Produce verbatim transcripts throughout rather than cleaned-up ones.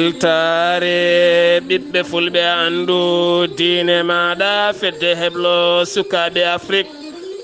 Weltaare ɓiɓɓe fulɓe, anndu diine maaɗa, fedde heblo sukaaɓe Afrik.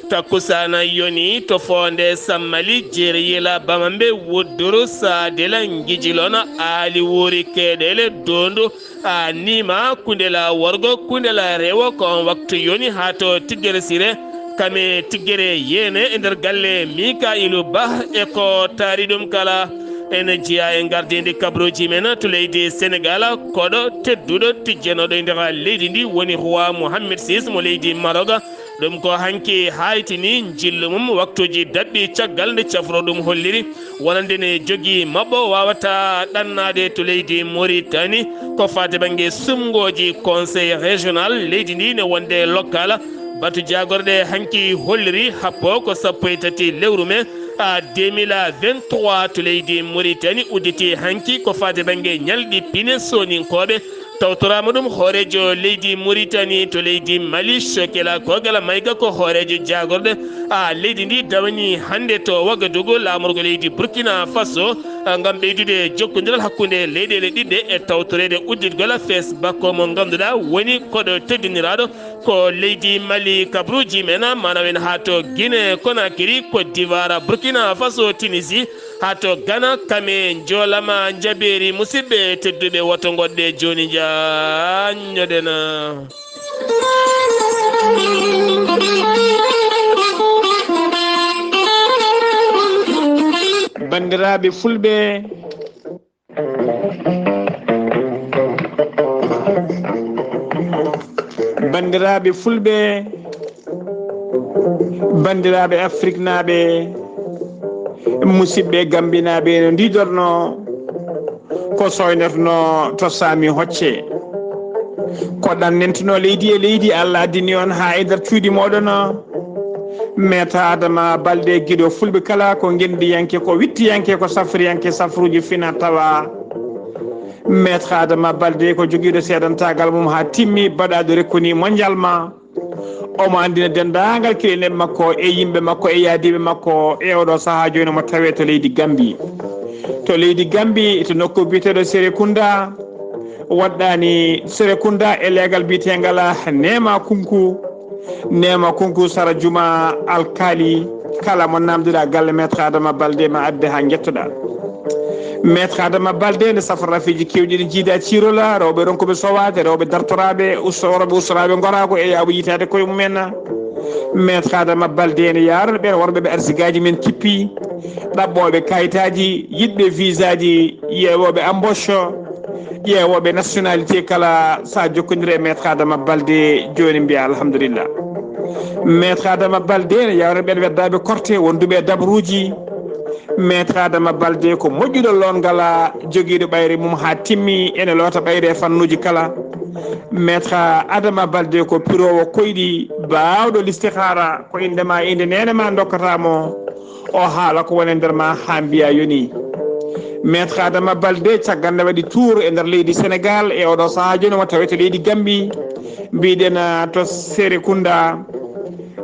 Takkusaana yoni to foonde Sammali, Jeeri Yila, Bamambe, Wudduru, Saadila, Ngijilona, Aali Wuuri, Keeɗele, Doondu, a niima, Kundela worgo, Kundela rewo, ko on waktu yoni haa to Tiggere Sire, kame Tiggere Yeene e nder galle Mika'ilu Bah e ko taari ɗum kala. En njiya e ngardiindi kabruuji men to leydi Senegal, koɗo tedduɗo tijjanooɗo e nder leydi ndi woni Roi Mohammed six mo leydi Maroga. Ɗum ko hanki haytini njillu mum, waktuuji daɓɓi caggal nde cafro ɗum holliri wonande ne jogii maɓɓo waawata ɗannaade to leydi Moritani. Ko faade bannge sumngooji Conseil Régional leydi ndi ne wonde lokkal. Batu jaagorɗe hanki holliri happo ko sappo e tati lewru me a deux mille vingt-trois to leydi Moritani udditi hanki ko faade bannge ñalɗi pine soninkooɓe. Tawtoraama ɗum hooreejo leydi Moritani to leydi Mali, Sokela Kogala Mayga ko hooreejo jaagorɗe a leydi ndi dawani hannde to Wagadugu laamorgo leydi Burkina Faso, a, ngam ɓeydude jokkondiral hakkunde leyɗeele ɗiɗɗe e tawtoreede udditgol fees bakko mo ngannduɗaa woni koɗo teddiniraaɗo ko leydi Mali. Kabruuji men maanawen haa to Guinée Conakry, Côte d'Ivoire, Burkina Faso, Tunisie, haa to Ghana, kame njoolama njabeeri. Musidɓe tedduɓe, woto ngoɗɗe jooni njaanñoɗen. Banndiraaɓe fulɓe, banndiraaɓe fulɓe, banndiraaɓe afriknaaɓe, musidɓe gambinaaɓe, no ndiidorno ko soynorno to Saami Hocce. Ko ɗannentuno leydi e leydi, Allah addini on haa e nder cuuɗi mooɗon. Meeta Adama Balde, giɗo fulɓe kala, ko ngenndiyanke, ko wittiyanke, ko safriyanke, safruuji fina tawa. Maître Adama Balde ko jogiiɗo seedantaagal mum haa timmi, baɗaaɗo rekkoni mondial ma. Omo anndina denndaangal keɗenɗe makko e yimɓe makko e yaadiiɓe makko e oɗo sahaa jooni mo tawee to leydi Gambi. To leydi Gambi, to nokku biyeteeɗo Serekunda, waɗɗaani Serekunda e leegal biyeteengal Neema Kunku. Neema Kunku sara juma alkaali, kala mo naamnduɗaa galle Maître Adama Balde ma adde haa njettoɗaa. Maître Adama Balde nde safra rafiji kewɗi ɗi jiida cirola, rewɓe ronkuɓe sowaade, rewɓe dartoraaɓe, usto-, rewɓe ustoraaɓe ngoraago e yaaɓo yitaade koye mumen. Maître Adama Balde ene yaarana ɓeen worɓe ɓe arsigaaji men kippi, ɗaɓɓooɓe kayitaaji, yiɗɓe visaaji, yeewooɓe embauche, ƴeewooɓe nationalité kala, so a jokkondire e Maître Adama Balde, jooni mbiya alhamdulillah. Maître Adama Balde ene yaarana ɓeen weddaaɓe korte wonduɓe e dabruuji. Maître Adama Balde ko moƴƴuɗo loongal, jogiiɗo ɓayre mum haa timmi, ene loota ɓayre e fannuuji kala. Maître Adama Balde ko piroowo koyɗi, baawɗo listihaara, ko innde ma, innde neene ma ndokkata mo, o haala ko woni e nder ma haa mbiya yoni. Maître Adama Balde, caggal nde waɗi tour e nder leydi Sénégal, e oɗo sahaa jooni omo tawee to leydi Gambi, mbiɗen, ah, to Serekunda,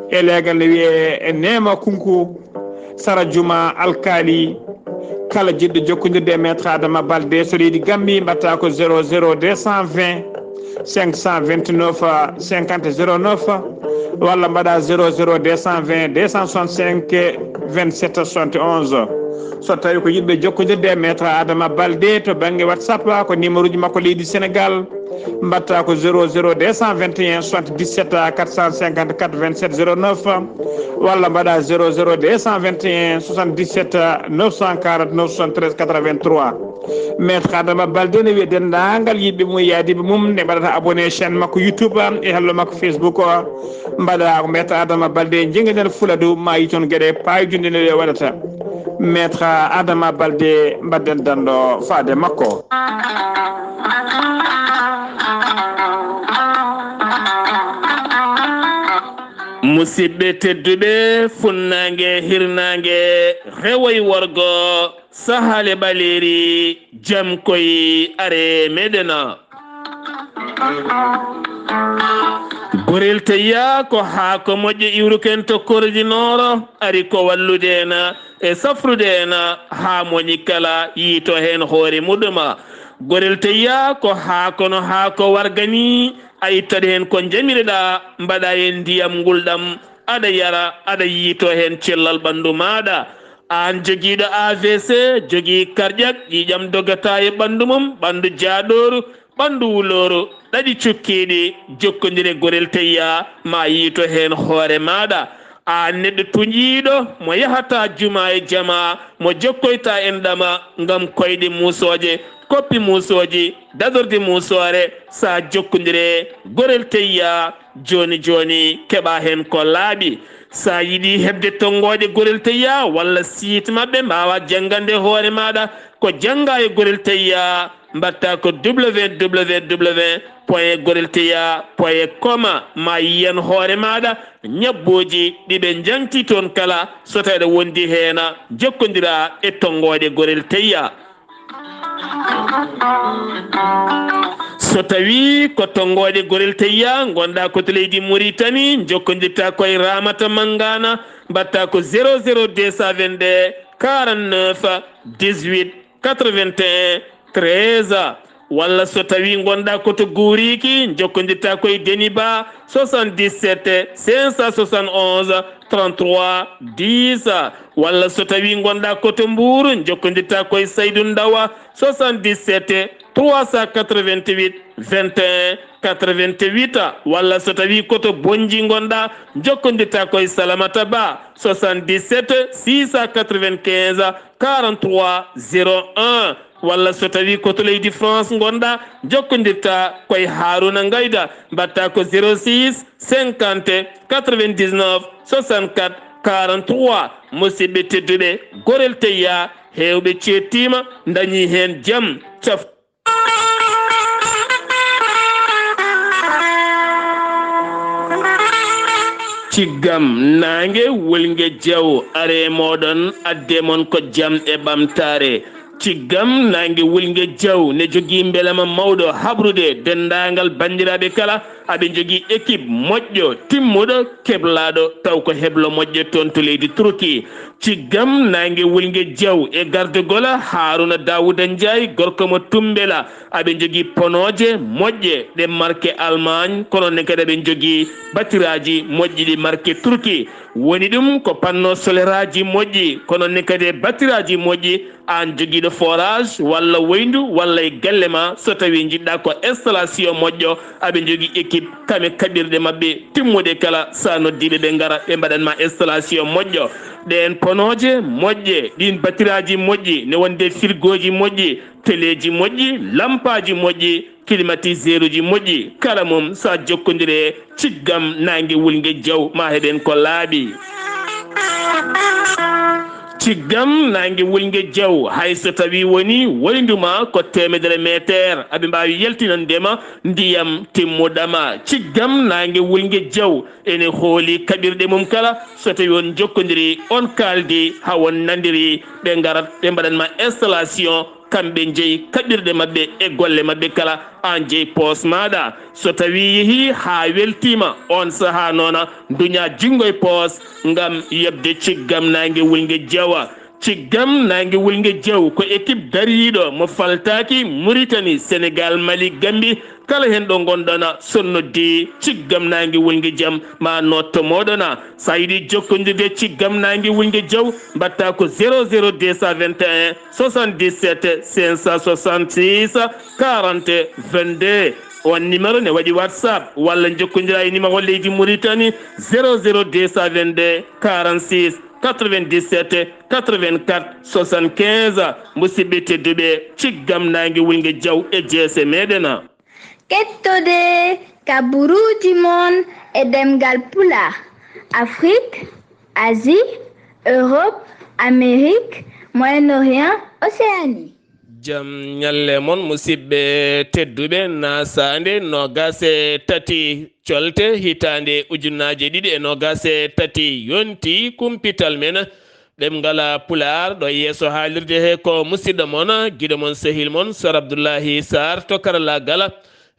e leegal ne wiyee Neema Kunku, sara juma alkaali. Kala jiɗɗo jokkondirde e Maître Adama Balde so leydi Gambi, mbaɗta ko zéro zéro deux cent vingt, cinq cent vingt-neuf, cinquante zéro neuf, walla mbaɗa zéro zéro deux cent vingt, deux cent soixante-cinq, vingt-sept soixante et onze. So tawi ko yiɗɓe jokkondirde e Maître Adama Balde to bannge WhatsApp, ko numéro ji makko leydi Sénégal, mbaɗta ko zéro zéro deux cent vingt et un soixante-dix-sept quatre cent cinquante-quatre vingt-sept zéro neuf, walla mbaɗa zéro zéro deux cent vingt et un soixante-dix-sept neuf cent quarante-neuf soixante-treize quatre-vingt-trois. Maître Adama Balde ne wiya denndaangal yiɗɓe mum e yaadiiɓe mum ne mbaɗata abonné chaîne makko YouTube e hello makko Facebook o. Mbaɗa ko Maître Adama Balde, njinngiɗen Fuladu, ma yi toon geɗe paayodinɗe ɗe waɗata. Maître Adama Balde, mbaɗden danndo faade makko. Musidɓe tedduɓe, funnaange, hirnaange, rewo e worgo, sahaale ɓaleeri, jam koy, are meɗen. Gorel Teya ko haako moƴƴo iwruken to Kordi Nooro, ari ko wallude en e safrude en haa moni kala yiito heen hoore muɗum. Gorel teyya ko haa kono haa ko warga ni, a ittata heen ko njamireɗaa, mbaɗa heen ndiyam ngulɗam, aɗa yara, aɗa yiito heen cellal ɓanndu maaɗa. Aan jogiiɗo A V C, jogii karƴak, ƴiiƴam dogata e ɓanndu mum, ɓanndu jaaɗooru, ɓanndu wulooru, ɗaɗi cukkiiɗi, jokkondire gorel teyya, ma yiito heen hoore maaɗa. Aan neɗɗo tuñiiɗo mo yahata juma e jama, mo jokkoyta en ɗama ngam koyɗe muusooje, koppi muusooji, dadorde muusoore, sa jokkondire gorel teyya, jooni jooni keɓa heen ko laaɓi. Sa yiɗi heɓde tonngooɗe gorel teyya walla site maɓɓe mbaawa janngande hoore maaɗa, ko jannga e gorel teyya, mbaɗta ko www point gorel teyya point com, ma yiyan hoore maaɗa ñabbooji ɗi ɓe njaŋti toon kala, so tawi aɗa wondi heen, jokkondira e tonngooɗe gorel teyya. So tawi ko tonngooɗe gorel teyya ngonɗa ko to leydi Muritani, jokkondirta ko e Ramata Mangana, mbaɗta ko zéro zéro deux cent vingt-deux quarante-neuf dix-huit quatre-vingt-un treize. Walla so tawi ngonɗa ko to Guuriki, jokkondirta ko e Deniba, soixante-dix-sept cinq cent soixante-onze trente-trois dix. Walla so tawi ngonɗa ko to Mbuur, jokkondirta ko e Saydu Ndawa, soixante-dix-sept trois cent quatre-vingt-huit vingt et un quatre-vingt-huit. Walla so tawi ko to Bonji ngonɗa, jokkondirta ko e Salamata Ba, soixante-dix-sept six cent quatre-vingt-quinze quarante-trois zéro un. Walla so tawi ko to leydi France ngonɗa, jokkondirta ko e Haruna Ngayda, mbaɗta ko zéro six cinquante quatre-vingt-dix-neuf soixante-quatre quarante-trois. Musidɓe tedduɓe, gorel teyya, heewɓe ceettiima, ndañi heen jam. Caf- Ciggam naange wulnge jaw, are mooɗon, adde mon ko jam e ɓamtaare. Ciggam naange wulnge jaw ne jogii mbelama mawɗo habrude denndaangal banndiraaɓe kala. Aɓe njogii équipe moƴƴo, timmuɗo, keblaaɗo, taw ko heblo moƴƴo toon to leydi Turki. Ciggam naange wulnge jaw e gardagol Haruna Dawuda Njaay, gorko mo Tumbela. Aɓe njogii ponooje moƴƴe ɗe marke Allemagne, kono ne kadi aɓe njogii batiraaji moƴƴi ɗi marke Turki. Woni ɗum ko panneau soleraaji moƴƴi, kono ne kadi batiraaji moƴƴi. Aan jogiiɗo forage walla woyndu walla e galle ma, so tawi njiɗɗa ko installation moƴƴo, aɓe njogii équipe kame kaɓirɗe maɓɓe timmuɗe kala, sa noddiiɓe ɓe ngara ɓe mbaɗan ma installation moƴƴo. Ɗeen ponooje moƴƴe, ɗiin batiraaji moƴƴi, ne wonde firgooji moƴƴi, teleeji moƴƴi, lampaaji moƴƴi, klimatiseeruji moƴƴi, kala mum sa jokkondire ciggam naange wulnge jaw ma heɓen ko laaɓi. Ciggam naange wulnge jaw, hay so tawi woni woyndu ma ko teemedere meeteer, aɓe mbaawi yaltinande ma ndiyam timmuɗama. Ciggam naange wulnge jaw ene hooli kaɓirɗe mum kala, so tawi on jokkondiri, on kaaldi, haa on nandiri, ɓe ngarat, ɓe mbaɗan ma installation, kamɓe njeyi kaɓirɗe maɓɓe e golle maɓɓe kala, aan jeyi poos maaɗa. So tawi yehi haa weltiima, on sahaa noona nduña jinngo e poos ngam yoɓde ciggam naange wulnge jawa. Ciggam naange wulnge jaw ko équipe dariiɗo mo faltaaki Muritani, Senegal, Mali, Gambi. Kala heen ɗo ngonɗon, so noddi ciggam naange wulnge jam, ma notto mooɗon. Sa yiɗi jokkondirde ciggam naange wulnge jaw, mbaɗta ko zéro zéro deux cent vingt et un soixante-dix-sept cinq cent soixante-six quarante vingt-deux. On numéro ne waɗi WhatsApp walla jokkondira e numéro leydi Muritani, zéro zéro deux cent vingt-deux quarante-six quatre-vingt-dix-sept quatre-vingt-quatre soixante-quinze. Musidɓe tedduɓe, ciggam naange wulnge jaw e jeese meɗen. Kettode kaburuuji mon e ɗemngal Pulaar, Afrik, Asie, Europe, Amérique, Moyen-Orient, Océanie. Jam ñalle mon, musidɓe tedduɓe, na saande noogas e tati colte hitaande ujunaaje ɗiɗi e noogas e tati yonti kumpital men ɗemngal Pulaar. Ɗo yeeso haalirde he ko musidɗo mon, giɗo mon, sehil mon, Sar Abdullahi Sarr to karallaagal.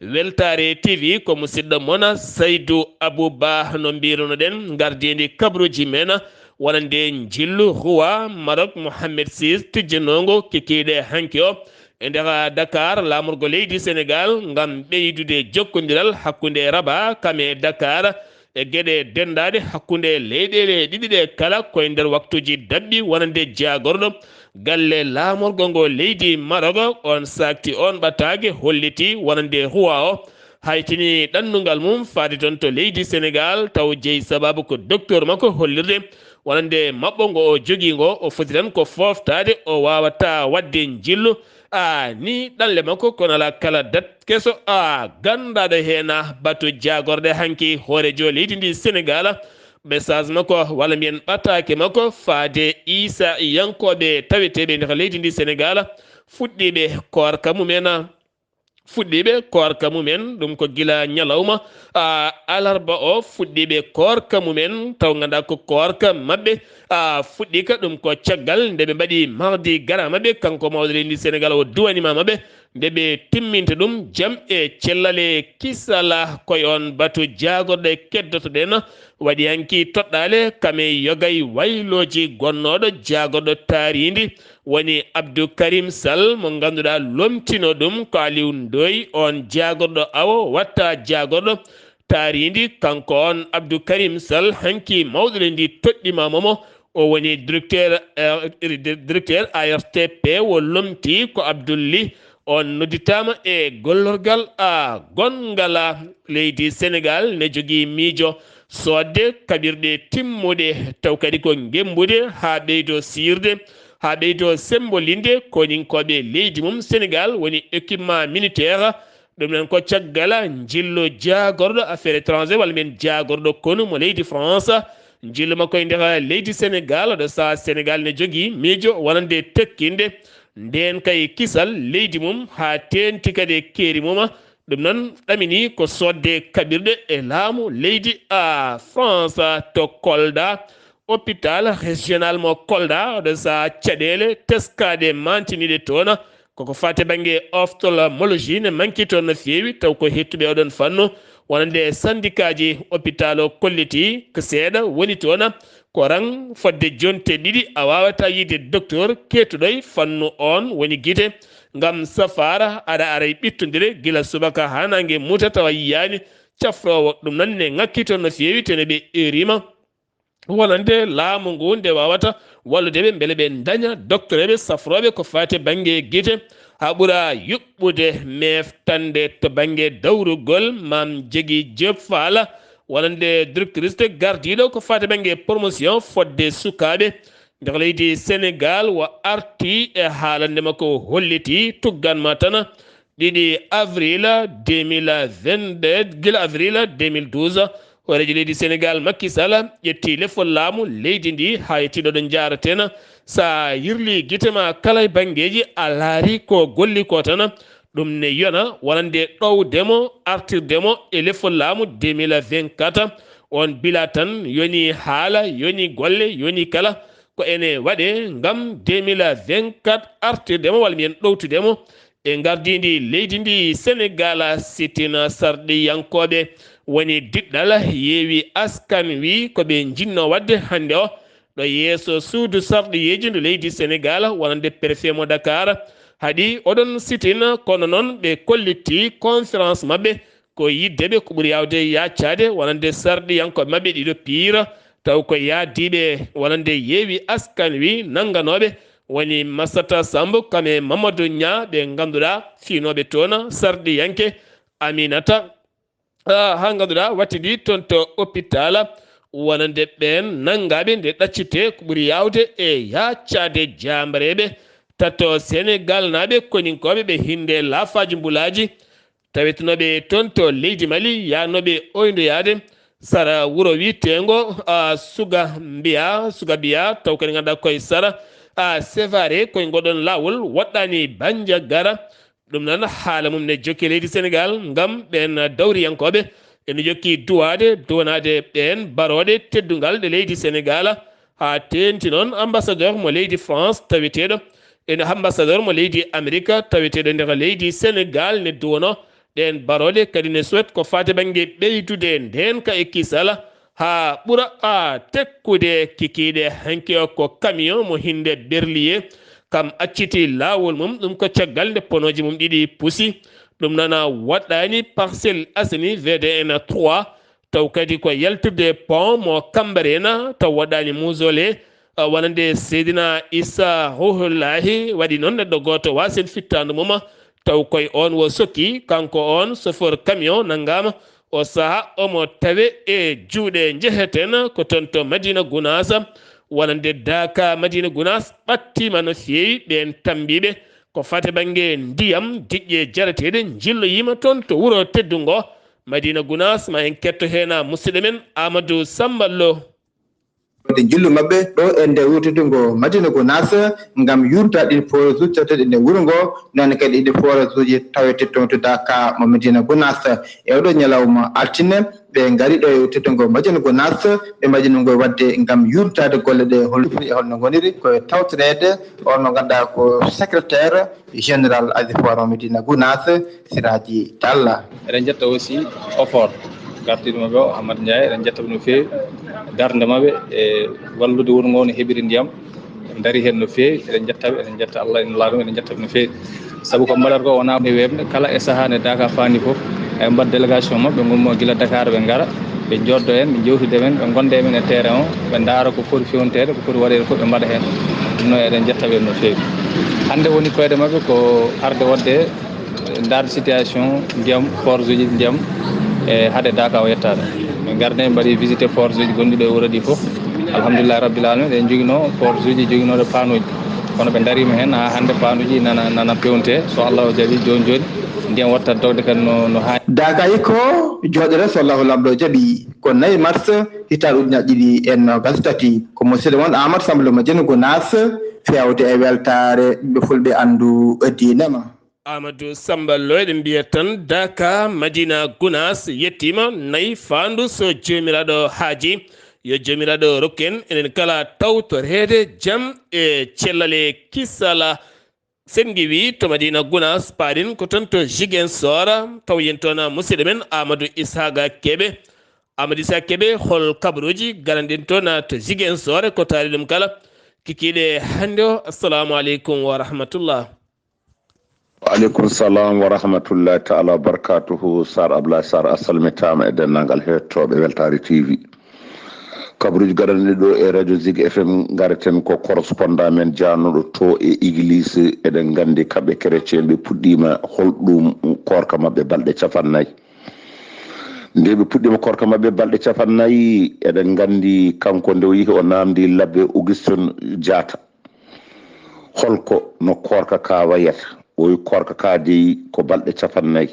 Weltaare T V ko musidɗo mon Saydu Abou Ba, no mbirunoɗen, ngardiindi kabaruuji men, wonande njillu roi Maroc Mohamed six, tijjanoongo kikiiɗe hanki o. E nder Dakar, laamorgo leydi Senegal ngam ɓeydude jokkondiral hakkunde Rabat kam e Dakar e geɗe denndaade hakkunde leyɗeele ɗiɗi ɗe kala, koye nder waktuuji daɓɓi wonande jaagorɗo galle laamorgo ngo leydi Maroc. On saakti on ɓataake holliti wonande huwa o haytini ɗannungal mum faade toon to leydi Senegal, taw jeyi sababu ko docteur makko hollirde wonande maɓɓo ngo o jogii ngo, o foti tan ko fooftaade, o waawataa waɗde njillu. A ni ɗanle makko, kono alaa kala dat keso a ganndaɗo heen batu jaagorɗe hanki hoorejo leydi ndi Senegal. Message makko walla mbiyen ɓataake makko faade Isa yankooɓe taweteeɓe nder leydi ndi Senegal, fuɗɗiiɓe koorka mumen. Fuɗɗiiɓe koorka mumen, ɗum ko gila ñalawma, a, alarba o, fuɗɗiiɓe koorka mumen, taw nganndaa ko koorka maɓɓe, a, fuɗɗiika, ɗum ko caggal nde ɓe mbaɗi mardi gara maɓɓe, kanko mawɗo leydi Senegal o duwanima maɓɓe, nde ɓe timminta ɗum jam e cellal e kisal. Koye on batu jaagorɗe keddotoɗen, waɗi hanki toɗɗaale kame yogay waylooji gonnooɗo jaagorɗo taariindi, woni Abdou Karim Sall, mo ngannduɗaa lomtino ɗum ko Aliou Ndoye, on jaagorɗo awo watta jaagorɗo taariindi. Kanko on Abdou Karim Sall, hanki mawɗo leydi ndi toɗɗimaama mo, o woni directeur, eh, directeur A R T P, o lomti ko Abdoul Ly, on nodditaama e gollorgal a gonngal a leydi Senegal ne jogii miijo soodde kaɓirɗe timmuɗe, taw kadi ko ngembude haa ɓeydo siirde, haa ɓeydo sembolinde koninkooɓe leydi mum Senegal, woni équipement militaire. Ɗum noon ko caggal njillu jaagorɗo affaire étrangère walla mbiyen jaagorɗo konu mo leydi France. Njillu makko e nder leydi Senegal, ɗo saha Senegal ne jogii miijo wonande tekkinde ndeen kay kisal leydi mum haa teenti kadi e keeri mum. Ɗum noon ɗamini ko soodde kaɓirɗe e laamu leydi a France to Kolda. Hôpital régional mo Kolda, oɗo saha caɗeele teskaaɗe mantiniiɗe toon. Koko faati bannge ophtalmologie ne manki toon no feewi, taw ko hettuɓe oɗon fannu wonande sandikaaji hôpital o kolliti ko seeɗa woni toon. Ko ran fodde jonte ɗiɗi a waawata yiide docteur keetuɗo e fannu on woni gite ngam safaara aɗa ara e ɓittondire gila subaka haa nange muta tawa yiyaani cafroowo. Ɗum noon ne ŋakki toon no feewi, tene ɓe erima wonande laamu ngu nde waawata wallude ɓe mbele ɓe ndaña doktoreeɓe safrooɓe ko faati bannge gite, haa ɓura yuɓɓude meeftande to bannge dawrugol. Maam Jegi Diop Faala wonande directrice gardiiɗo ko faati bannge promotion fodde sukaaɓe nder leydi Senegal, o arti e haalande makko holliti tuggan ma tan ɗiɗi avril deux mille vingt-deux, gila avril deux mille douze, hooreejo leydi Senegal Macky Sall ƴetti lefol laamu leydi ndi haa yettiiɗo ɗo njaaraten. So a yirli gite ma kala e banngeeji, a laari ko golli ko tan, ɗum ne yona wonande ɗowde mo, artirde mo e lefol laamu deux mille vingt-quatre. On bila tan yoni haala, yoni golle, yoni kala ko ene waɗe ngam deux mille vingt-quatre artirde mo walla mbiyen ɗowtude mo e ngardiindi leydi ndi Senegal. Sitina sarɗiyankooɓe woni diɗɗal Yeewi Askan Wi ko ɓe njinno waɗde hannde o ɗo yeeso suudu sarɗiyeeji ndu leydi Senegal wonande préfet mo Dakar. Haɗi oɗon sitina, kono noon ɓe kollitti conférence maɓɓe ko yidde ɓe ko ɓuri yaawde yaccaade wonande sarɗiyankooɓe maɓɓe ɗiɗo piira, taw ko yaadiiɓe wonande Yeewi Askan Wi nannganooɓe woni Massata Samb kam e Mamadou Niang, ɓe ngannduɗaa fiinooɓe toon sarɗiyanke Aminata, ah, haa ngannduɗaa wattidi toon to hôpital wonande ɓeen nanngaaɓe nde ɗaccitee ko ɓuri yaawde e yaccaade jaambareeɓe tato Senegal naaɓe koninkooɓe ɓe hinnde laafaaji mbulaaji tawetenooɓe toon to leydi Mali, yahnooɓe oyndoyaade sara wuro wiyeteengo, a, Suga Mbiya, Suga Mbiya, taw kadi ngannduɗaa koye sara, a, Sevare, koye ngoɗon laawol woɗɗaani Bandiagara. Ɗum noon haala mum ne jokki leydi Senegal ngam ɓeen dawriyankooɓe ene jokki duwaade, duwanaade ɓeen barooɗe teddungal ɗe leydi Senegal. Haa teenti noon ambassadeur mo leydi France taweteeɗo, ene ambassadeur mo leydi Amerika taweteeɗo nder leydi Senegal ne duwono ɗeen barooɗe, kadi ne suwet ko faati bannge ɓeydude ndeenka e kisal haa ɓura a tekkude kikiiɗe. Hanki o ko camion mo hinnde berlier, kam acciti laawol mum, ɗum ko caggal nde ponooji mum ɗiɗi pusi. Ɗum noon waɗɗaani Parcelles Assainies V D N trois, taw kadi ko yaltirde pont mo Cambérène, taw waɗɗaani mausolée, wonande Seydina Issa Ruhullahi. Waɗi noon neɗɗo gooto wasen fittaandu mum, taw koye oon wo sokki, kanko oon chauffeur camion nanngaama. O sahaa omo tawe e juuɗe njeheten ko toon to Madina Gunaas, wonande Daaka Madina Gunaas ɓattiima no feewi, ɓeen tammbiiɓe ko fate bannge ndiyam, diƴƴe jarateeɗe njilloyiima toon to wuro teddungo Madina Gunaas. Ma en ketto heen musidɗo men Amadou Samba Lo. Waɗde njillu maɓɓe ɗo e nder wuro teddungo Madina Gunaas ngam yuurnitaade ɗiin forage uji taweteeɗi e nder wuro ngo, noon kadi ɗiin forage uji taweteeɗi toon to Daaka mo Madina Gunaas. E oɗo ñalawma altine, ɓe ngari ɗo e wuro teddungo Madina Gunaas, ɓe mbaɗi ɗum koye waɗde ngam yuurnitaade golle ɗe hol fori e holno ngoniri, koye tawtoreede on mo ngannduɗaa ko secrétaire général Azifor mo Madina Gunaas, Siraji Talla. Eɗen njetta aussi OFOR, gardiiɗo maɓɓe o, Amadou Ndiaye, eɗen njetta ɓe no feewi darnde maɓɓe e wallude wuro ngo no heɓiri ndiyam. Ɓe ndarii heen no feewi, eɗen njetta ɓe, eɗen njetta Allah e Nulaaɗo mum, eɗen njetta ɓe no feewi. Sabu ko mbaɗata ko wonaa e weeɓde, kala e sahaa nde Daaka faandi fof, eɓe mbaɗa délégation maɓɓe, ngummoo gila Dakar, ɓe ngara, ɓe njooddoo heen, ɓe njeewtida e men, ɓe ngonda e men e terrain o, ɓe ndaara ko foti fewniteede, ko foti waɗeede fof ɓe mbaɗa heen. Ɗum noon eɗen njetta ɓe no feewi. Hannde woni koyɗe maɓɓe ko arde waɗde ndaarde situation ndiyam, forage uji ndiyam e hade Daaka o yettaade. Min ngarde, min mbaɗi visité forage uji gonɗi ɗo e wuro ɗi fof. Alhamdulillahi Rabbil Alamin, eɗen njoginoo forage uji joginooɗo panuuji. Kono ɓe ndariima heen haa hannde panuuji nana, nana pewnte. So Allah o jaɓi jooni jooni, ndiyam wattat dogde kadi no, no haani. Daaka ko jooɗere so Allahu Laamɗo jaɓi. Ko nayi mars hitaande ujunnaji ɗiɗi e noogas tati. Ko musidɗo mon Amadou Samba Lo mo Jene Gunaas, feewde e weltaare ɓe fulɓe anndu diine ma. Amadou Samba Lo, eɗen mbiya tan Daaka Madina Gunaas yettiima, nayi faandu so Joomiraaɗo haaji, yo Joomiraaɗo rokku en enen kala tawtoreede jam e cellal e kisal. Sen ngiwii to Madina Gunaas, paaɗen ko toon to Ziguinchor, tawoyen toon musidɗo men Amadou Isaaga Kebe. Amadou Isaaga Kebe, hol kabaruuji garanɗen toon to Ziguinchor, ko taari ɗum kala kikiiɗe hannde o? Assalamu aleykum wa rahmatullah. Wa aleykum salam wa rahmatullahi taala wa barakatuhu. Sar Ablaye Sar, a salmitaama e denndaangal hettooɓe Weltaare T V. Kabaruuji garanɗi ɗo e radio Zig F M, ngareten ko correspondant men jaanooɗo to e église. Eɗen nganndi kamɓe chrétien ɓe puɗɗiima hol ɗum koorka maɓɓe balɗe capannayyi. Nde ɓe puɗɗiima koorka maɓɓe balɗe capannayyi, eɗen nganndi kanko nde o yehi o naamndi labbe Augustin Diatta. Holko no koorka ka wayata? O wi koorka ka dey ko balɗe capannayyi.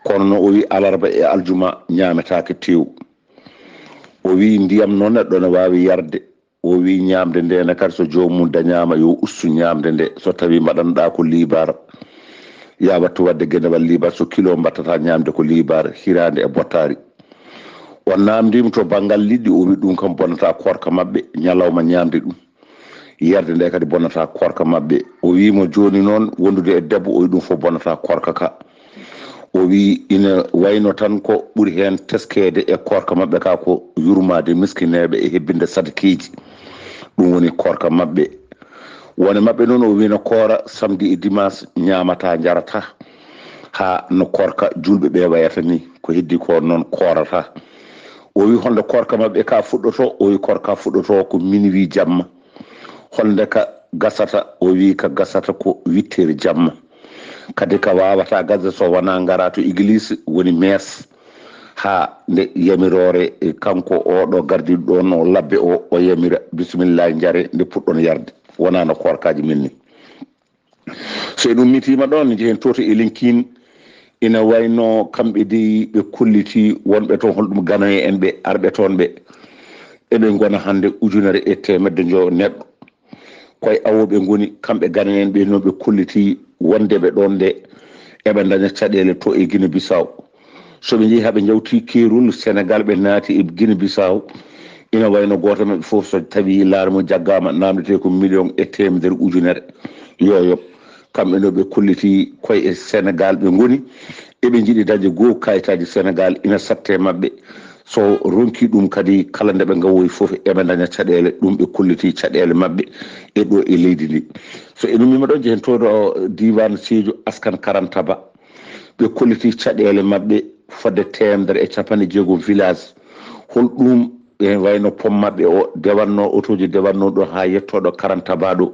Kono no o wi alarba e aljuma ñaametaake tew. O wi ndiyam noon neɗɗo ne waawi yarde. O wi ñaamde nde ne kadi so joomum dañaama yo ustu ñaamde nde. So tawi mbaɗanɗa ko liibar, ya wattu waɗde genewal liibar, so kilo mbattata ñaamde ko liibar, hiraande e bottaari. O naamndiima to banngal liɗɗi, o wi ɗum kam bonnata koorka maɓɓe, ñalawma ñaamde ɗum. Yarde nde kadi bonnata koorka maɓɓe. O wi mo jooni noon wondude e debbo, o wi ɗum fof bonnata koorka ka. O wi ina wayno tan ko ɓuri heen teskeede e koorka maɓɓe ka ko yurmaade miskineeɓe e hebbinde sadakeeji. Ɗum woni koorka maɓɓe. Wone maɓɓe noon o wi no koora samedi e dimanche, ñaamata, njarata, haa no koorka juulɓe ɓe wayata ni. Ko heddi ko noon koorata. O wi holnde koorka maɓɓe ka fuɗɗoto? O wi koorka fuɗɗoto ko minuit jamma. Holnde ka gasata? O wi ka gasata ko huit heures jamma. Kadi ka wawata gasde so wona ngara to église, woni messe, haa nde yamiroore, e, kanko oɗo gardiɗo ɗon o labbe o, o yamira, "Bismillah, njare," nde puɗɗon yarde. Wona no koorkaji men ni. So en ummitiima ɗon, njehen to to Elinkin, ina wayno kamɓe dey ɓe kolliti wonɓe toon, holɗum Ganoyen en ɓe arɓe toon ɓe, eɓe ngona hannde ujunere e teemedde njo neɗɗo. Koye awooɓe ngoni, kamɓe Ganoyen ɓe no ɓe kolliti wonde ɓe ɗon nde eɓe ndaña caɗeele to e Guinée Bissau. So ɓe njehi haa ɓe njawti keerol Senegal, ɓe naati e Guinée Bissau, ina wayno gooto maɓɓe fof so tawi laana mum jaggaama, naamndetee ko million e teemedere ujunere. Yo yoɓ. Kamɓe no ɓe kolliti koye e Senegal ɓe ngoni, eɓe njiɗi dañde goo kayitaaji Senegal, ina satte maɓɓe. So ronki ɗum kadi, kala nde ɓe ngawoyi fof eɓe ndaña caɗeele. Ɗum ɓe kolliti caɗeele maɓɓe e ɗo e leydi ndi. So en ummima ɗo, njehen to ɗo diiwaan Seeju, Askan Karanta Ba. Ɓe kolliti caɗeele maɓɓe fodde teemedere e capanɗe jeegom village. Hol ɗum, e wayno pom maɓɓe o dewatno, otooji dewatno ɗo haa yetto ɗo Karanta Ba ɗo,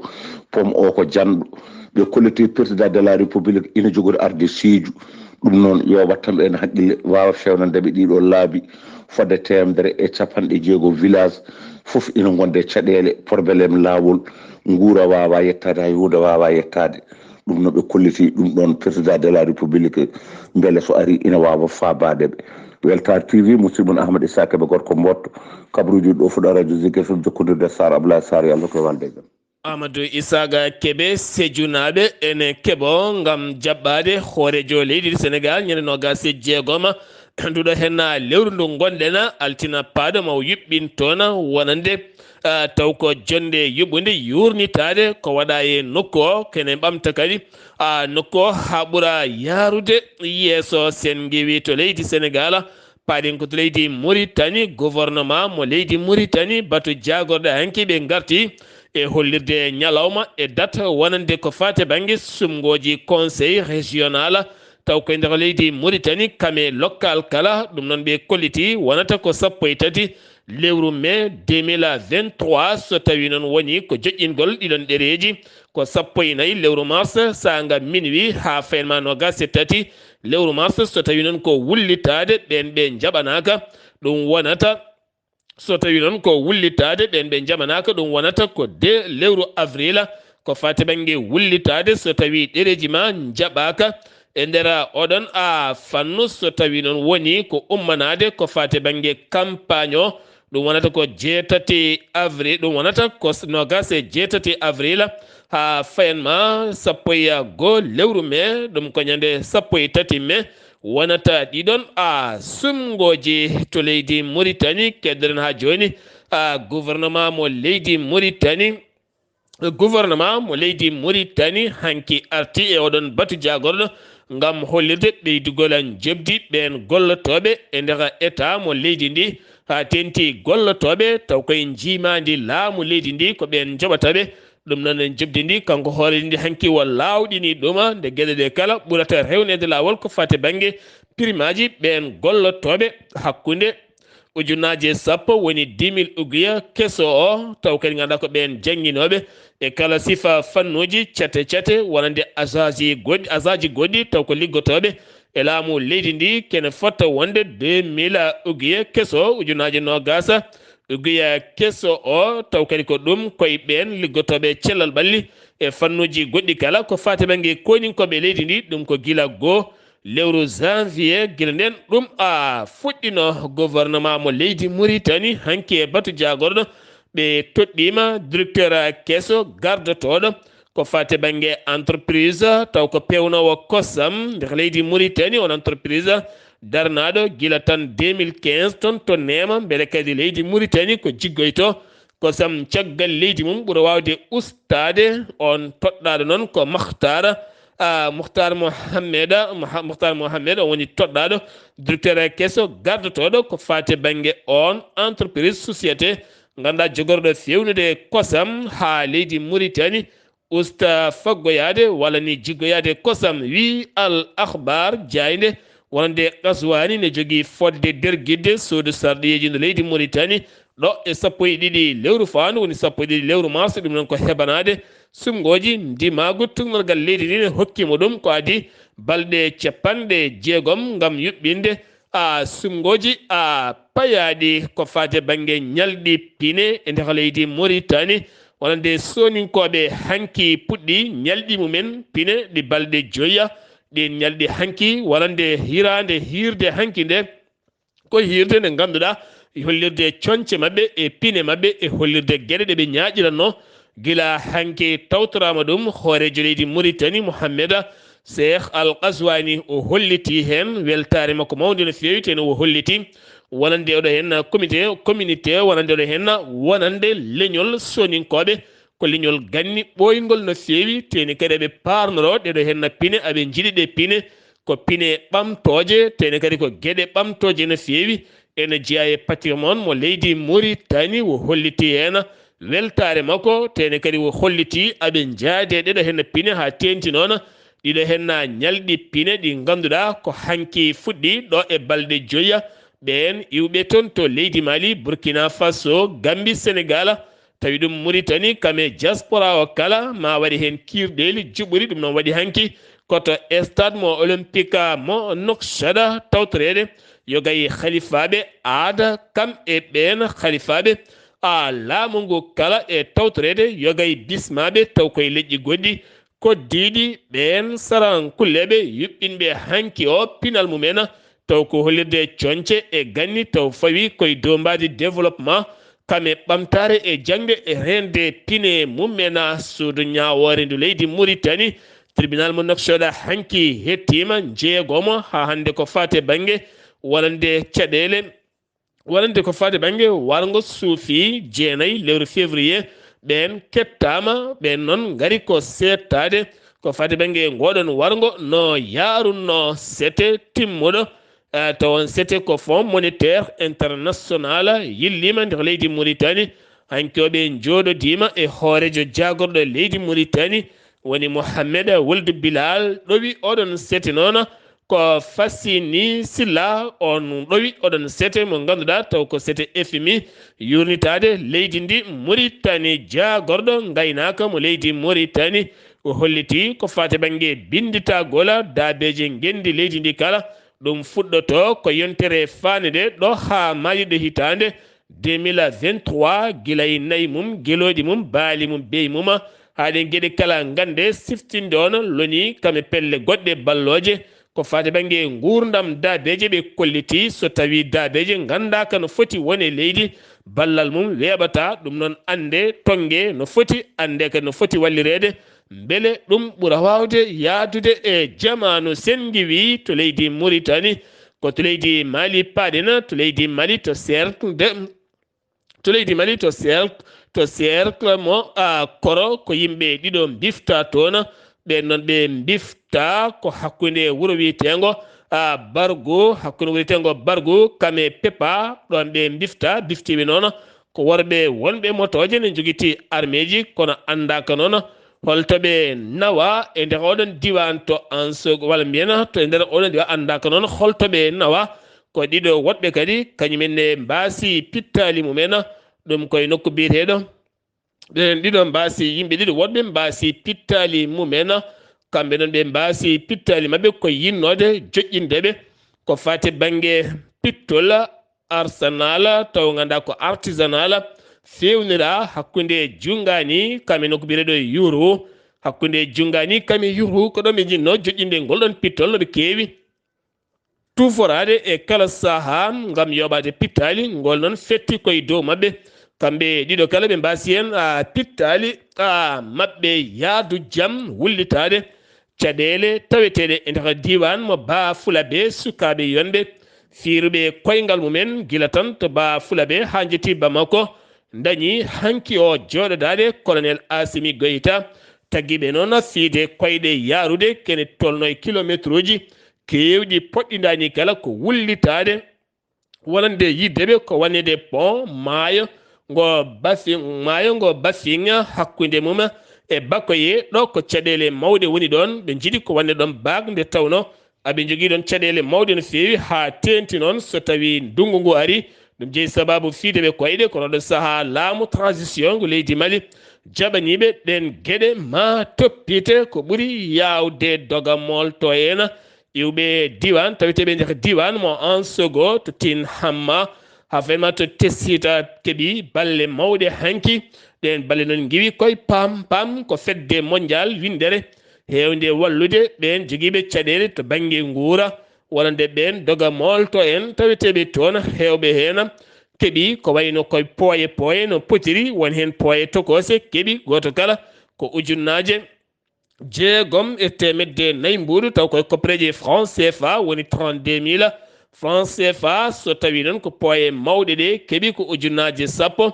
pom o ko janɗo. Ɓe kolliti président de la république ina jogori arde Seeju. Ɗum noon, yo wattan ɓe en haqqille, waawa feewnande ɓe ɗiɗo laabi fodde teemedere e capanɗe jeegom village. Fof ina ngonde caɗeele, problème laawol, nguura waawa yettaade, hay huunde waawa yettaade. Ɗum no ɓe kolliti ɗum ɗoon président de la république, mbele so ari ina waawa faabaade ɓe. Weltaare T V, musidɗo mon Ahmad Issa Kebe, gorko Mbootto, kabaruuji ɗo fuɗa radio Zik F M, jokkondirde Sarr Abdoulaye Sarr, yo Allah ko walde jam. Amadou Isaaga Kebe, Sejunaaɓe ene keɓo ngam jaɓɓaade hooreejo leydi Senegaal ñande noogaas e jeegoma nduɗo henna lewru ndu ngonɗen, altina paaɗo ma o yuɓɓin toon wonande, ah, taw ko jonnde yuɓɓunde yuurnitaade ko waɗa e nokku o, kene ɓamta kadi, ah, nokku o haa ɓura yaarude yeeso. Sen ngiwi to leydi Senegaal, paaɗen ko to leydi Muritani, gouvernement mo leydi Muritani, batu jaagorɗe hanki ɓe ngarti e hollirde ñalawma e date wonande ko faate bannge sumngooji conseil régional, taw koye nder leydi Muritani, kame local kala. Ɗum noon ɓe kolliti wonata ko sappo e tati lewru mai deux mille vingt-trois, so tawi noon woni ko joƴƴingol ɗiɗon ɗereeji, ko sappo e nayi lewru mars, saanga minuit haa fayen ma noogaas e tati lewru mars. So tawi noon ko wullitaade ɓeen ɓe njaɓanaaka, ɗum wonata, so tawi noon ko wullitaade ɓeen ɓe njaɓanaaka, ɗum wonata ko deux lewru avril, ko faate bannge wullitaade so tawi ɗereeji ma njaɓaaka e nder oɗon a fannu. So tawi noon woni ko ummanaade ko faate bannge campagne o, ɗum wonata ko jeetati avril, ɗum wonata ko s-, noogaas e jeetati avril haa fayan ma sappo e goo lewru mai, ɗum ko ñande sappo e tati mai, wonata ɗiɗon a sumngooji to leydi Muritani. Keddoɗen haa jooni, a gouvernement mo leydi Muritani, gouvernement mo leydi Muritani hanki arti e oɗon batu jaagorɗo ngam hollirde ɓeydugol njoɓdi ɓeen gollotooɓe e nder État mo leydi ndi, haa teeŋti gollotooɓe taw koye njiimaandi laamu leydi ndi ko ɓeen njoɓata ɓe. Ɗum noon, njoɓdi ndi, kanko hooreejo ndi hanki o laawɗini ɗum, nde geɗe ɗe kala ɓurata rewneede laawol ko faati bannge primaaji ɓeen gollotooɓe hakkunde ujunnaaje sappo woni dix mille ugiya keso o, taw kadi ngannduɗaa ko ɓeen jannginooɓe e kala sifa fannuuji cate cate wonande agent ji goɗɗi, agent ji goɗɗi taw ko liggotooɓe e laamu leydi ndi, kene fota wonde deux mille ugiya keso, ujunnaaje noogaas ugiya keso o, taw kadi ko ɗum koye ɓeen liggotooɓe cellal ɓalli e fannuuji goɗɗi kala ko faati bannge kooninkooɓe leydi ndi, ɗum ko gila goo lewru janvier, gila ndeen ɗum a fuɗɗino gouvernement mo leydi Muritani. Hanki e batu jaagorɗo, ɓe toɗɗiima directeur keso gardotooɗo ko faati bannge entreprise, taw ko peewnoowo kosam nder leydi Muritani, on entreprise darnaaɗo gila tan deux mille quinze toon to Neema, mbele kadi leydi Muritani ko jiggoyto kosam caggal leydi mum ɓura waawde ustaade. On toɗɗaaɗo noon ko Makhtar, ah, Mukhtar Mohamed, Moha-, Mukhtar Mohamed, on woni toɗɗaaɗo directeur keso gardotooɗo ko faati bannge on entreprise, société, ngannduɗaa jogorɗo feewnude kosam haa leydi Muritani usta faggoyaade walla ni jiggoyaade kosam, wi Al Akhbar jaaynde wonande Qazwani ne jogii fodde dergidde suudu sarɗiyeeji ndo leydi Muritani ɗo e sappo e ɗiɗi lewru faandu, woni sappo e ɗiɗi lewru mars, ɗum noon ko heɓanaade sumngooji ndimaagu tuugnorgal leydi ndi ne hokki mo ɗum ko adii balɗe capanɗe jeegom ngam yuɓɓinde a sumngooji a payaaɗi ko faati bannge ñalɗi pine e nder leydi Muritani, wonande sooninkooɓe hanki puɗɗi ñalɗi mumen pine ɗi balɗe joya. Ɗiin ñalɗi hanki wonande hiraande hiirde hanki nde, ko hiirde nde ngannduɗaa hollirde coñce maɓɓe e pine maɓɓe e hollirde geɗe ɗe ɓe ñaaƴiranno. Gila hanki tawtoraama ɗum, hooreejo leydi Muritani, Mohamed Cheikh Al Qazwani, o holliti heen weltaare makko mawnde no feewi, teno o holliti wonande oɗo heen comité, communauté, wonande oɗo heen wonande leñol sooninkooɓe, ko leñol ganni ɓooyngol no feewi, teni kadi eɓe paarnoroo ɗeɗo heen pine, aɓe njiɗi ɗe pine, ko pine ɓamtooje, teni kadi ko geɗe ɓamtooje no feewi. ene jeyaa e patrimoine mo leydi Mauritanie, o holliti heen weltaare makko, te ne kadi o holliti aɓe njaade ɗeɗo heen pine haa teeŋti noon. Ɗiɗo heen na ñalɗi pine ɗi ngannduɗaa ko hanki fuɗɗi ɗo e balɗe joya. Ɓeen iwɓe toon to leydi Mali, Burkina Faso, Gambie, Senegal, tawi ɗum Mauritanie kam e diaspora o kala ma waɗi heen kiirɗeeli juɓɓuɗi. Ɗum noon waɗi hanki ko to stade mo Olympique mo Nouakchott tawtoreede yoga e halifaaɓe aada kam e ɓeen halifaaɓe a laamu ngu kala e tawtoreede yoga e bismaaɓe taw koye leƴƴi goɗɗi. Koddiiɗi ɓeen sarankulleeɓe yuɓɓinɓe hanki o pinal mum en, taw ko hollirde coñce e ganni taw fawi koye dow mbaadi développement, kam e ɓamtaare e jaŋde e reende pine mum en. Suudu ñaawoore ndu leydi Mauritanie, tribunal mo Nouakchott hanki hettiima jeegomo haa hannde ko faati e bannge wonande caɗeele wonande ko faati bannge warngo suufi jeenayi lewru février. Ɓeen kettaama, ɓeen noon ngari ko seettaade ko faati bannge ngoɗon warngo no yaarunno sete timmuɗo. Eh, to on sete ko Fonds Monétaire International yilliima nder leydi Mauritanie. Hanki o ɓe njooɗodiima e hooreejo jaagorɗo leydi Mauritanie, woni Mohamed Wuld Bilal, ɗowi oɗon sete noon ko Fassini Silla, on ɗowi oɗon sete mo ngannduɗaa taw ko sete F M I yuurnitaade leydi ndi Mauritanie, jaagorɗo ngaynaaka mo leydi Mauritanie. O holliti ko faati bannge binnditagol daabeeje ngenndi leydi ndi kala. Ɗum fuɗɗoto ko yontere faande ɗo haa maayirɗe hitaande deux mille vingt-trois, gila e nayi mum, gelooɗi mum, baali mum, beyi mum, haa ɗeen geɗe kala ngannde siftinde on loni kam e pelle goɗɗe ballooje. Ko faati bannge nguurndam daabeeje ɓe kolliti, so tawii daabeeje nganndaaka no foti won e leydi, ballal mum weeɓata. Ɗum noon annde tonnge no foti, annde kadi no foti wallireede. Mbele ɗum ɓura waawde yahdude e jamaanu senngiwi to leydi Mauritanie, ko to leydi Mali paaɗen, to leydi Mali to cercle de, to leydi Mali to cercle, to cercle mo, a, Koro, ko yimɓe ɗiɗo mbifta toon. Ɓeen noon ɓe mbifta ko hakkunde wuro wiyeteengo, a, Bargu, hakkunde wuro wiyeteengo Bargu, kam e Pepa, ɗoon ɓe mbifta, biftiiɓe noon ko worɓe wonɓe motooje ne njogiti armeeji, kono anndaaka noon holto ɓe nawa e nder oɗon diiwaan to Ansogo, walla mbiyen to e nder oɗon diiwaan, anndaaka noon holto ɓe nawa. Ko ɗiɗo woɗɓe kadi, kañum en ne mbaasi pittaali mum en, ɗum koye nokku biyeteeɗo, ɓeen ɗiɗo mbaasi, yimɓe ɗiɗo woɗɓe mbaasi pittaali mum en, kamɓe noon ɓe mbaasi pittaali maɓɓe ko yinnoode joƴƴinde ɓe ko faati bannge pittol, arsenal, taw nganndaa ko artisanal, feewnira hakkunde junngaani kam e nokku biyeteeɗo Yuru. Hakkunde junngaani kam e Yuru, ko ɗo ɓe njinnoo joƴƴinde ngol ɗoon pittol no ɓe keewi tuforaade e kala sahaa ngam yooɓaade pittaali. Ngol noon fetti koye dow maɓɓe. Kamɓe ɗiɗo kala ɓe mbaasi heen, a, pittaali, a, maɓɓe yahdu jam wullitaade. Caɗeele taweteeɗe e nder diiwaan mo Baafulabe, sukaaɓe yonɓe fiiruɓe koyngal mumen gila tan to Baafulabe haa njetti Bamako, ndañi hanki o jooɗodaade Colonel Assimi Goïta. Taggiiɓe noon fiide koyɗe yahrude kene tolno e kilomeetruuji keewɗi poɗɗindaani kala ko wullitaade wonande yidde ɓe ko wonande pont maayo ngo Bafi-, maayo ngo Bafing hakkunde mum e Bakoye, ɗo ko caɗeele mawɗe woni ɗoon. Ɓe njiɗi ko wonde ɗoon baag nde tawno aɓe njogii ɗoon caɗeele mawɗe no feewi, haa teeŋti noon so tawii ndunngu ngu arii. Ɗum jeyi sabaabu fiide ɓe koyɗe, kono ɗo sahaa laamu transition ngu leydi Mali jaɓaniiɓe ɗeen geɗe maa toppite ko ɓuri yaawde doga moolto en. Iwɓe diiwaan, taweteeɓe nder diiwaan mo Ansogo to Tin Hamma, haa fayma to Tessita keɓi balle mawɗe hanki. Ɗeen balle noon ngiwi koye pam pam ko fedde mondial winndere heewnde wallude ɓeen jogiiɓe caɗeele to bannge nguura, wonande ɓeen doga moolto en taweteeɓe toon. Heewɓe heen keɓi ko wayno koye pooye pooye no potiri, won heen pooye tokoose keɓi gooto kala ko ujunnaaje jeegom e teemedde nayi mbuuɗu, taw koye koppareeje franc C F A woni trente-deux mille franc C F A. So tawii noon ko pooye mawɗe ɗe keɓi ko ujunnaaje sappo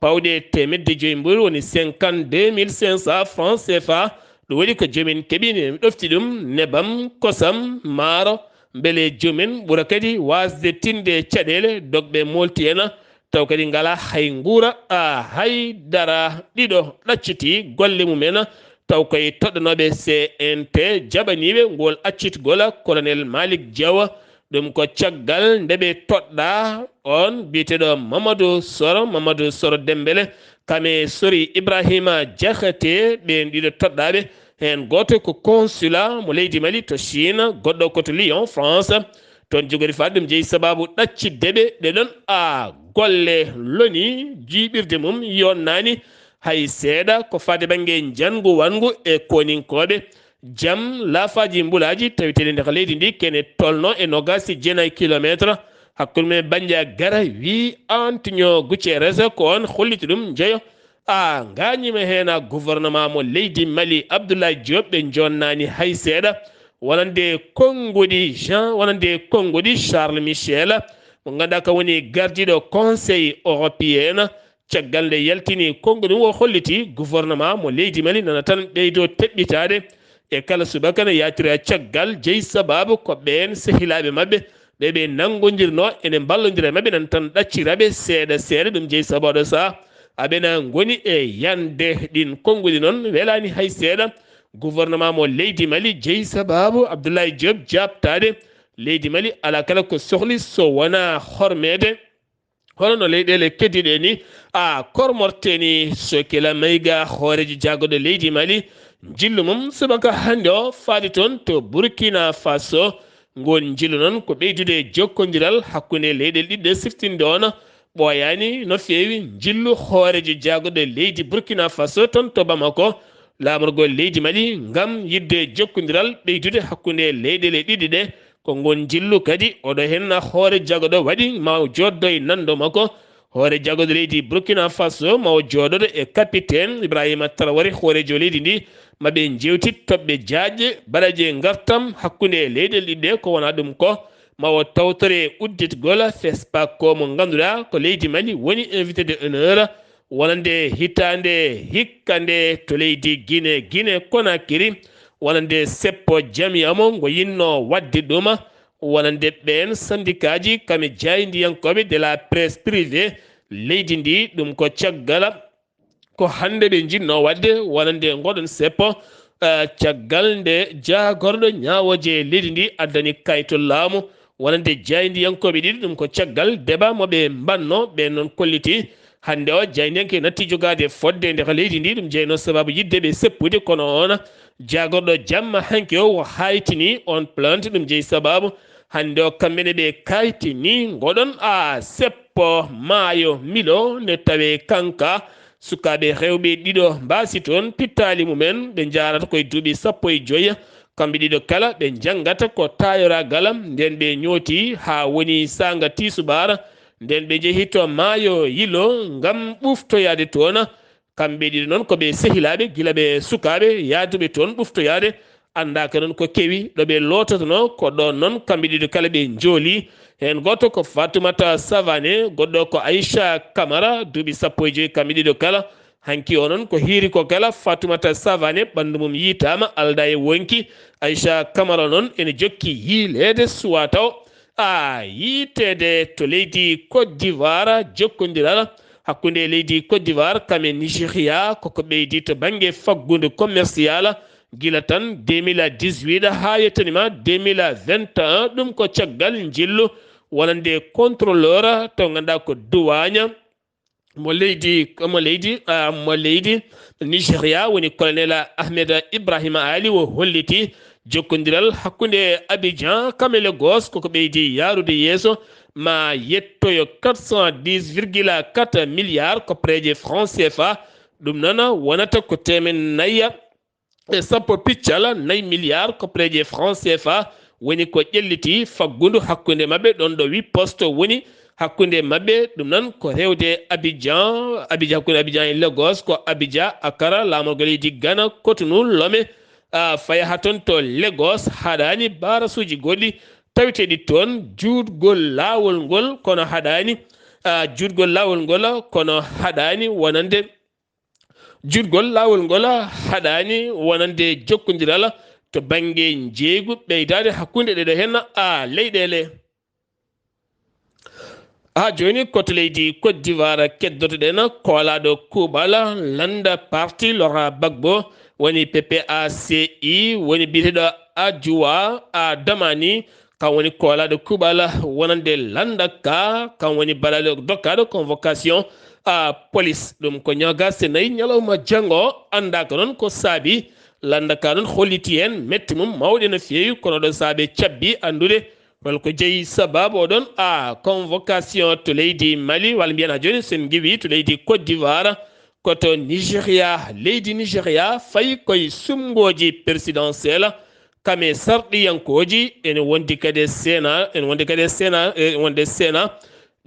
pawɗe teemedde joyi mbuuɗu, woni cinquante-deux mille cinq cents franc C F A. Ɗum waɗi ko joomin keɓi, ne ɗofti ɗum nebam, kosam, maaro, mbele joomumen ɓura kadi waasde tinde caɗeele dogɓe molti en, taw kadi ngala hay nguura, a, hay dara. Ɗiɗo ɗacciti golle mumen, taw koye toɗɗanooɓe C N T jaɓaniiɓe ngol accitgol Colonel Malick Diaw. Ɗum ko caggal nde ɓe toɗɗa on biyeteeɗo Mamadou Soro, Mamadou Soro Dembele, kame Sori Ibrahima Diakhaté, ɓeen ɗiɗo toɗɗaaɓe. Heen gooto ko consulat mo leydi Mali to Chine, goɗɗo ko to Lyon, France. Toon jogori faade ɗum jeyi sababu ɗaccidde ɓe ɗe ɗon, a, golle loni jiiɓirde mum yonnaani hay seeɗa ko faade bannge njanngu wanngu e koninkooɓe. Jam laafaaji mbulaaji taweteeɗi nder leydi ndi kene tolno e noogaas e jeenayi kilomeetre hakkunde mum e Bandiagara, wii Antonio Guterres, ko on holliti ɗum njeyo. A, ngaañiima heen a gouvernement mo leydi Mali, Abdoulaye Diop, ɓe jonnaani hay seeɗa. Wonande konnguɗi Jean, wonande konnguɗi Charles Michel, mo ngannduɗaa kam woni gardiiɗo Conseil européen, caggal nde yaltini konnguɗi o holliti gouvernement mo leydi Mali nana tan ɓeydo teɓɓitaade. E kala subaka ne yaatora caggal jeyi sababu ko ɓeen sehilaaɓe maɓɓe ɓe ɓe nanngondirno ene mballondira e maɓɓe nan tan ɗacciraɓe seeɗa seeɗa. Ɗum jeyi sababu ɗo saha aɓena ngoni e yande ɗin konnguɗi noon welaani hay seeɗa. Gouvernement mo leydi Mali jeyi sababu Abdoulaye Diop jaabtaade. Leydi Mali alaa kala ko sohli so wonaa hormeede. Hono no leyɗeele keddiɗe ni, a, kormorte ni. Sokila Mayga, hooreejo jaagorɗo leydi Mali, njillu mum subaka hannde o faade toon to Burkina Faso. Ngoon njillu noon ko ɓeydude jokkondiral hakkunde leyɗeele ɗiɗi ɗe siftinde on. Ɓooyaani no feewi njillu hooreejo jaagorɗo leydi Burkina Faso toon to Bamako, laamorgol leydi Mali, ngam yiɗde jokkondiral ɓeydude hakkunde leyɗeele ɗiɗi ɗe. Ko ngon njillu kadi oɗo henna hoore jagoɗo waɗi ma o jooɗdo e nanndo makko. Hoore jagoɗo leydi Burkina Faso ma o jooɗoɗo e capitaine Ibrahima Traoré, hooreejo leydi ndi, ma ɓe njewtit toɓɓe jaajɗe baɗaje ngartam hakkunde leyɗeele ɗiɗi ɗe. Ko wona ɗum ko ma o tawtore udditgol FESPACO mo ngannduɗaa ko leydi Mali woni invité d'honneur. Wonande hitaande hikka nde to leydi Guinée, Guinée Conakry, wonande seppo jamiya mo ngo yinno waɗde ɗuma, wonande ɓeen sandikaaji kame jaayndiyankooɓe de la presse privée leydi ndi. Ɗum ko caggal ko hannde ɓe njinno waɗde wonande ngoɗon seppo, eh, caggal nde jaagorɗo ñaawooje leydi ndi addani kayto laamu. Wonande jaayndiyankooɓe ɗiɗi, ɗum ko caggal débat mo ɓe mbanno, ɓe noon kolliti. Hannde o, jaayndiyanke natti jogaade fodde e nder leydi ndi, ɗum jeyno sababu yiɗde ɓe seppude, kono on jaagorɗo jamma hanki o, o haytini on plainte, ɗum jeyi sababu hannde o, kamɓe ne ɓe kaytini ngoɗon a seppo maayo Milo ne tawe kanka. Sukaaɓe rewɓe ɗiɗo mbaasi toon pittaali mumen, ɓe njaarata koye duuɓi sappo e joyi. Kamɓe ɗiɗo kala ɓe njanngata ko taayoraagal, nden ɓe ñooti haa woni saanga tiisubaar, nden ɓe njehi to maayo Yilo ngam ɓuftoyaade toon. Kamɓe ɗiɗo noon ko ɓe sehilaaɓe gila ɓe sukaaɓe yahduɓe toon ɓuftoyaade, anndaaka noon ko kewi ɗo ɓe loototonoo. Ko ɗoon noon kamɓe ɗiɗo kala ɓe njooli. Heen gooto ko Fatoumata Savané, goɗɗo ko Aïcha Camara, duuɓi sappo e joyi kamɓe ɗiɗo kala. Hanki o noon ko hiiri ko kala Fatoumata Savané, ɓanndu mum yiytaama, aldaa e wonki. Aïcha Camara noon ene jokki yiyleede suwaa taw a yiyteede to leydi Côte d'Ivoire. Jokkondiral hakkunde leydi Côte d'Ivoire kam e Nigéria koko ɓeydi to bannge faggudu commercial, gila tan deux mille dix-huit haa yettanima deux mille vingt et un. Ɗum ko caggal njillu wonande contrôleur to ngannduɗaa ko douane mo leydi, mo leydi, ah, mo leydi Nigéria, woni colonel Ahmed Ibrahima Ali, o holliti jokkondiral hakkunde Abidjan kam e Lagos koko ɓeydi yaarude yeeso, ma yettoyo quatre cent dix virgule quatre milliards koppareeje franc C F A. Ɗum noon wonata ko teemen nayya e sappo piccal nayi milliards koppareeje franc C F A woni ko ƴelliti faggudu hakkunde maɓɓe, ɗon ɗo Riposte woni hakkunde maɓɓe. Ɗum noon ko rewde Abidjan, Abidjan, hakkunde Abidjan e Lagos, ko Abidjan, Accra, laamorgo leydi Ghana, Cotonou, Lomé, ah, faya haa toon to Lagos, haɗaani barasuuji goɗɗi taweteeɗi toon, juutgol laawol ngol, kono haɗaani, ah, juutgol laawol ngol, kono haɗaani wonande juutgol laawol ngol haɗaani wonande jokkondiral to bannge njeeygu ɓeydaade hakkunde ɗeɗo heen a leyɗeele. Haa jooni ko to leydi Côte d'Ivoire keddotoɗen. Koolaaɗo kuuɓal lannda parti Laurent Gbagbo woni P P A C I, woni biyeteeɗo Adjoua Adamani, kam woni koolaaɗo kuuɓal wonande lannda ka, kam woni balalo dokkaaɗo convocation a police. Ɗum ko ñoogas e nayi ñalawma janngo. Anndaaka noon ko saabi lannda ka noon holliti heen metti mum mawɗe no feewi, kono ɗo saabe cabbi anndude holko jeyi sababu oɗon a convocation to leydi Mali, walla mbiyen haa jooni sen ngiwi to leydi Côte d'Ivoire, ko to Nigeria, leydi Nigeria fayi koye sumngooji présidentielle, kam e sarɗiyankooji, ene wondi kadi e Sénat, ene wondi kadi e Sénat, e wonde Sénat.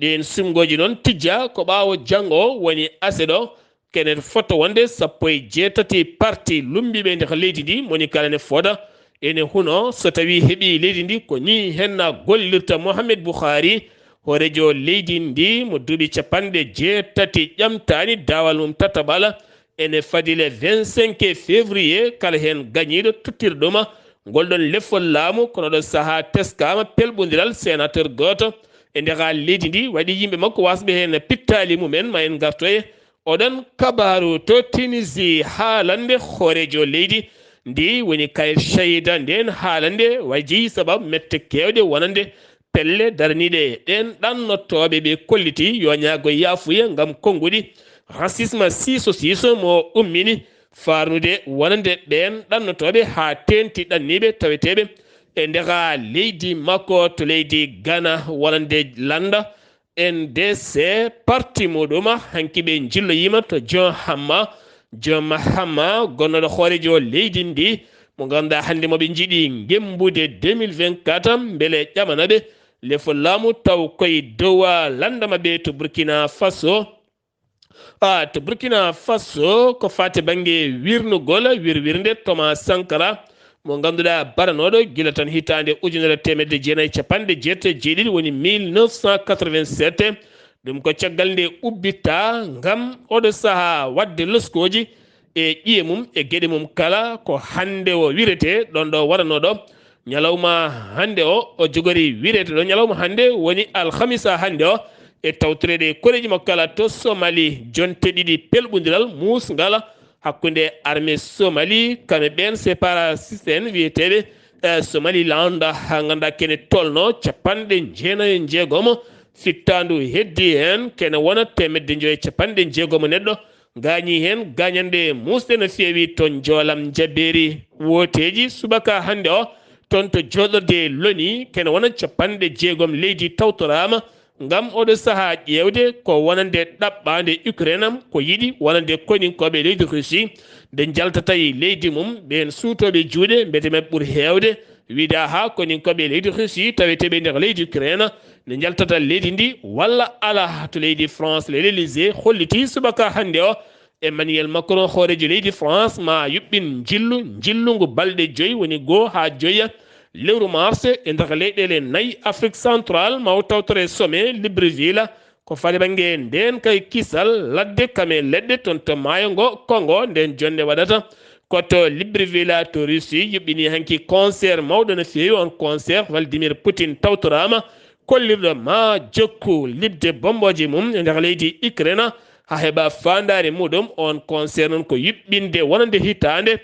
Ɗeen sumngooji noon tijja ko ɓaawo janngo, woni aset o, kene fota wonde sappo e jeetati parti lummbiiɓe e nder leydi ndi, moni kala ne fota. Ene huno so tawi heɓi leydi ndi ko ni henna gollirta. Mohamed Buhari, hooreejo leydi ndi mo duuɓi capanɗe jeetati ƴamtaani daawal mum tataɓal, ene fadi le vingt-cinq février kala heen gañiiɗo tottirɗo ma ngol ɗon lefol laamu, kono ɗo sahaa teskaama pelɓondiral sénateur gooto e nder leydi ndi, waɗi yimɓe makko wasɓe heen pittaali mumen. Ma en ngartoye oɗon kabaaru to Tunisie, haalande hooreejo leydi ndi woni Kais Saied. Ndeen haalande waji sababu mette keewɗe wonande pelle daraniiɗe ɗeen ɗannotooɓe, ɓe kolliti yo ñaago yaafuya ngam konnguɗi racisme siiso siiso mo ummini faarnude wonande ɓeen ɗannotooɓe haa teenti ɗanniiɓe taweteeɓe e nder leydi makko to leydi Ghana wonande lannda N D C parti muɗum. Hanki ɓe njilloyiima to John Mahama, John Mahama gonnooɗo hooreejo leydi ndi, mo ngannduɗaa hannde mo ɓe njiɗi ngemmbude deux mille vingt-quatre, mbele ƴamana ɓe lefol laamu taw koye dow lannda maɓɓe to Burkina Faso. A to Burkina Faso ko faati bannge wirnugol wirwirnde Thomas Sankara, mo ngannduɗaa baranooɗo gila tan hitaande ujunere teemedde jeenayi capanɗe jeetati e jeeɗiɗi, woni mille neuf cent quatre-vingt-sept. Ɗum ko caggal nde ubbita ngam oɗo sahaa waɗde loskooji e ƴiye mum e geɗe mum kala. Ko hannde o wirete ɗon ɗo waranooɗo ñalawma hannde o, o jogori wirete ɗo ñalawma hannde woni alhamisa hannde o, e tawtoreede koreeji makko kala to Somali, jonte ɗiɗi pelɓondiral muusngal hakkunde armée Somali, kamɓe ɓeen separatiiste en wiyeteeɓe, eh, Somaliland, haa ngannduɗaa kene tolno capanɗe jeenayi e njeegomo, fittaandu heddi heen kene wona teemedde njoy e capanɗe njeegomo neɗɗo gaañi heen gaañanɗe muusɗe no feewi to Njoolam Jabeeri. Wooteeji subaka hannde o toon to jooɗorde Loni kene wona capanɗe jeegom leydi tawtoraama ngam oɗo sahaa ƴeewde ko wonande ɗaɓɓaande Ukraine am ko yiɗi wonande koninkooɓe leydi Russie nde njaltata e leydi mum, ɓeen suutooɓe juuɗe mbete maɓɓe ɓuri heewde wiida haa koninkooɓe leydi Russie taweteeɓe nder leydi Ukraine nde njaltata leydi ndi walla alaa. To leydi France, le l'Élysée holliti subaka hannde o Emmanuel Macron, hooreejo leydi France, ma yuɓɓin njillu, njillu ngu balɗe joyi, woni goo haa joya lewru mars, e nder leyɗeele nayi Afrique centrale, ma o tawtore sommet Libreville. Ko faade bannge ndeen kay kisal ladde kam e leɗɗe toon to maayo ngo Congo, ndeen jonnde waɗata ko to Libreville to Russie. Yuɓɓini hanki concert mawɗo no feewi, on concert Vladimir Poutine tawtoraama, kollirɗo ma jokku liɓde bommbooje mum e nder leydi Ukraine, haa heɓa faandaare muɗum. On concert noon ko yuɓɓinde wonande hitaande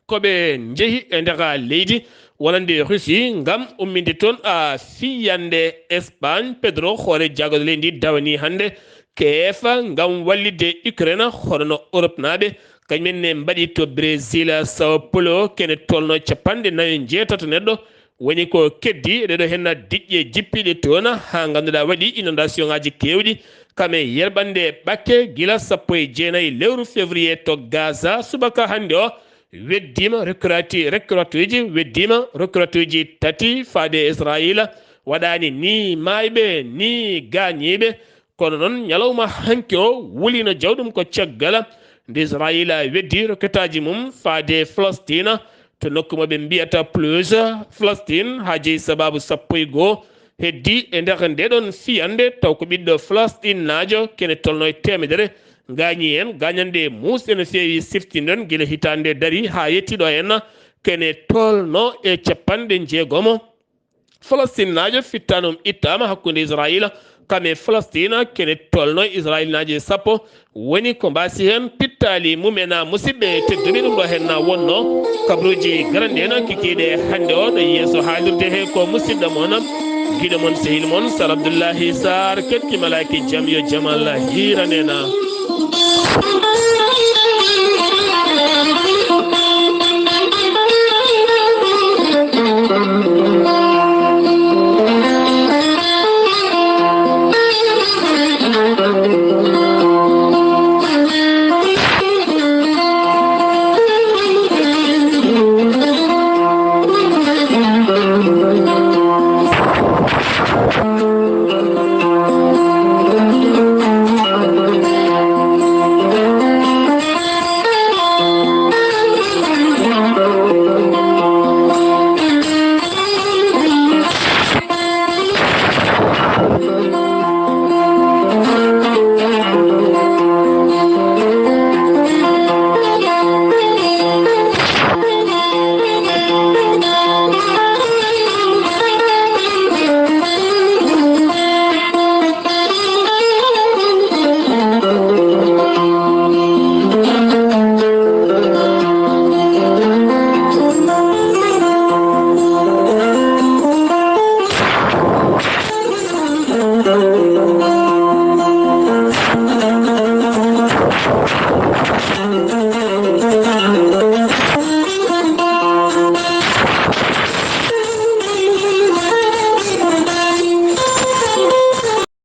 ko ɓe njehi e nder leydi wonande Russie ngam umminde toon a fiyande Espagne. Pedro, hoore jaagorɗo leydi ndi, dawani hannde Kiev ngam wallitde Ukraine, hono no Europe naaɓe kañumen ne mbaɗi to Brésil, Sao Paulo, kene tolno capanɗe nayo njeetato neɗɗo woni ko keddi. Ɗeɗo henna diƴƴe jippiiɗe toon, haa ngannduɗaa waɗi inondation ŋaaji keewɗi, kam e yerɓande ɓakke gila sappo e jeenayi lewru février to Gaza. Subaka hannde o, weddiima recruti-, recrutuuji, weddiima recrutuuji tati faade Israayiila, waɗaani ni maayɓe, ni gaañiiɓe. Kono noon, ñalawma hanki o, wuliino jawɗum ko caggal nde Israayiila weddi roketaaji mum faade Falastiin, to nokku mo ɓe mbiyata Plus Falastiin, haa jeyi sabaabu sappo e goo heddi e nder ndeɗon fiyande, taw ko ɓiɗɗo Falasɗinnaajo kene tolno e teemedere gaañi heen, gaañanɗe muusɗe no feewi. Siftinɗon gila hitaande dari haa yetti ɗo henna, kene tolno e capanɗe jeegomo. Falastinaajo fittanum ittama hakkunde Israila kame Falastina kene tolno Israilnaajo e sappo. Woni ko mbasi hen pittali mumena musidɓe tedduɓe ɗum ɗo hen na wonno. Kabruji garanɗe na kikiɗe hannde o ɗo yeeso haalirde he ko musidɗo mon giɗo mon sehil mon Sar Abdoullahi Sar ketti malaki jam yo jamal hiranena.